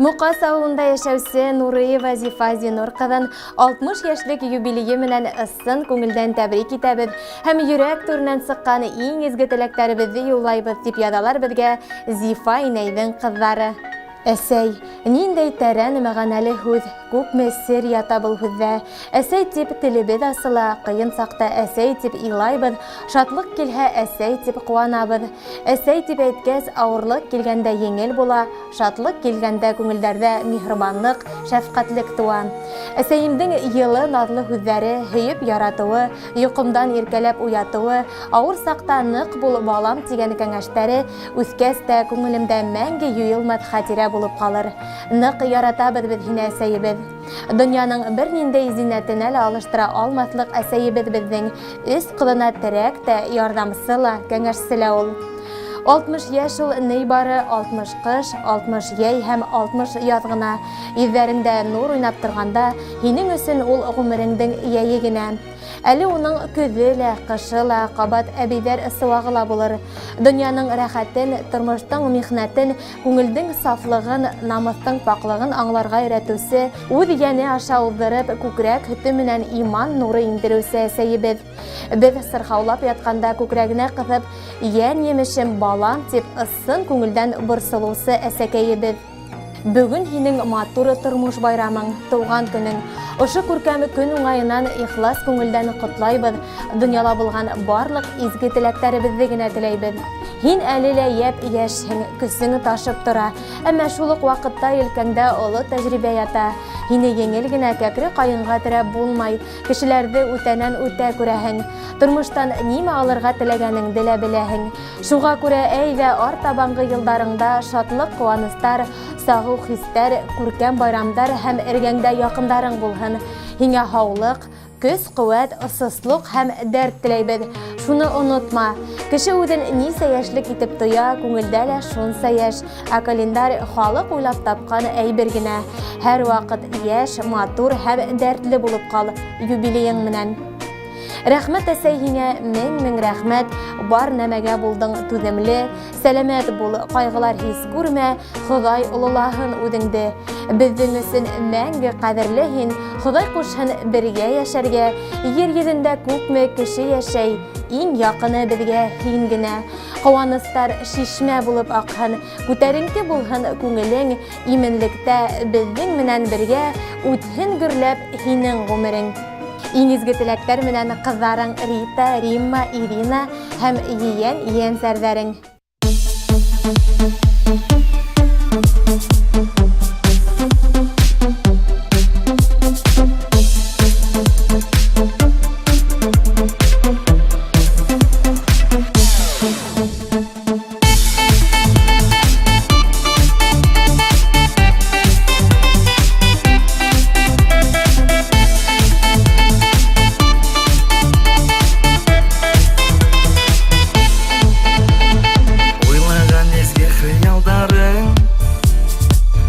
Муҡас авылында йәшәүсе Нурыева Зифа Зинур ҡыҙын 60 йәшлек юбилейы менән ысын күңелдән тәбрик итәбеҙ һәм йөрәк түренән сыҡҡан иң изге теләктәребеҙҙе юллайбыҙ, дип яҙалар беҙгә Зифа инәйҙең ҡыҙҙары. Әсәй, ниндәй тәрән мәғәнәле һүҙ, күпме сер ята был һүҙҙә. Әсәй тип телебеҙ асыла, ҡыйын саҡта әсәй тип илайбыҙ, шатлыҡ килһә әсәй тип ҡыуанабыҙ. Әсәй тип әйткәс, ауырлыҡ килгәндә еңел була, шатлыҡ килгәндә күңелдәрҙә миһырбанлыҡ, шәфҡәтлек тыуа. Әсәйемдең йылы, наҙлы һүҙҙәре, һөйөп яратыуы, йоҡомдан иркәләп уятыуы, авыр саҡта ныҡ бул, балам тигән кәңәштәре үҫкәс тә күңелемдә мәңге юйылмаҫ хәтирә булып ҡалыр. Ныҡ яратабыҙ беҙ һине, әсәйебеҙ. Донъяның бер ниндәй зиннәтенә лә алыштыра алмаҫлыҡ әсәйебеҙ беҙҙең. Өс ҡыҙына терәк тә, ярҙамсы ла, кәңәшсе лә ул. 60 йәш ул ни бары 60 ҡыш, 60 йәй һәм 60 яҙ ғына. Йөҙҙәреңдә нур уйнап торғанда, һинең өсөн ул ғүмереңдең йәйе генә. Әле уның көҙө лә, ҡышы ла, ҡабат әбейҙәр сыуағы ла булыр. Донъяның рәхәтен, тормоштоң михнәтен, күңелдең сафлығын, намыҫтың паклығын аңларға өйрәтеүсе, үҙ йәне аша уҙҙырып, күкрәк һөтө менән иман нуры индереүсе әсәйебеҙ. Беҙ сырхаулап ятҡанда күкрәгенә ҡыҫып, йән емешем, балам тип ысын күңелдән борсолоусы әсәкәйебеҙ. Бөгөн һинең матур тормош байрамың, тыуған көнөң. Ошо күркәм көн уңайынан ихлас күңелдән ҡотлайбыҙ. Донъяла булған барлыҡ изге теләктәребеҙҙе генә теләйбеҙ. Һин әле лә йәп йәшһең, көсөң ташып тора. Әммә шул уҡ ваҡытта елкәңдә оло тәжрибә ята. Һине еңел генә кәкре ҡайынға терәп булмай. Кешеләрҙе үтәнән үтә күрәһең. Тормоштан нимә алырға теләгәнеңде лә беләһең. Шуға күрә әйҙә артабанғы йылдарыңда шатлыҡ-ҡыуаныстар, сағыу хистәр, күркәм байрамдар һәм эргәңдә яҡындарың булһын. Һиңә һаулыҡ, көс-ҡеүәт, сослоҡ һәм дәрт теләйбеҙ. Шуны онотма, кеше үҙен нисә йәшлек итеп тоя, күңелдә лә шунса йәш. Ә календарь халыҡ уйлап тапҡан әйбер генә. Һәр ваҡыт йәш, матур һәм дәртле булып ҡал юбилейың менән. Рәхмәт, әсәй, һиңә мең-мең рәхмәт, бар нәмәгә булдың түҙемле, сәләмәт бул, ҡайғылар һис күрмә, Хоҙай ололаһын үҙеңде. Беҙҙең өсөн мәңге ҡәҙерле һин, Хоҙай ҡушһын бергә йәшәргә, ер йөҙөндә күпме кеше йәшәй, иң яҡыны беҙгә һин генә. Ҡыуаныстар шишмә булып аҡһын, күтәренке булһын күңелең, именлектә беҙҙең менән бергә үтһен гөрләп һинең ғүмерең. Иң изге теләктәр менән ҡыҙҙарың Рита, Римма, Ирина һәм ейән ейәнсәрҙәрең. Уйлаған изге хыялдарың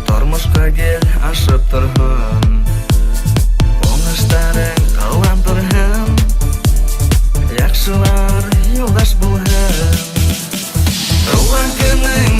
тормошҡа гел ашып торһон, уңыштарың ҡыуандырһын, яҡшылар юлдаш булһын. Тыуған көнөң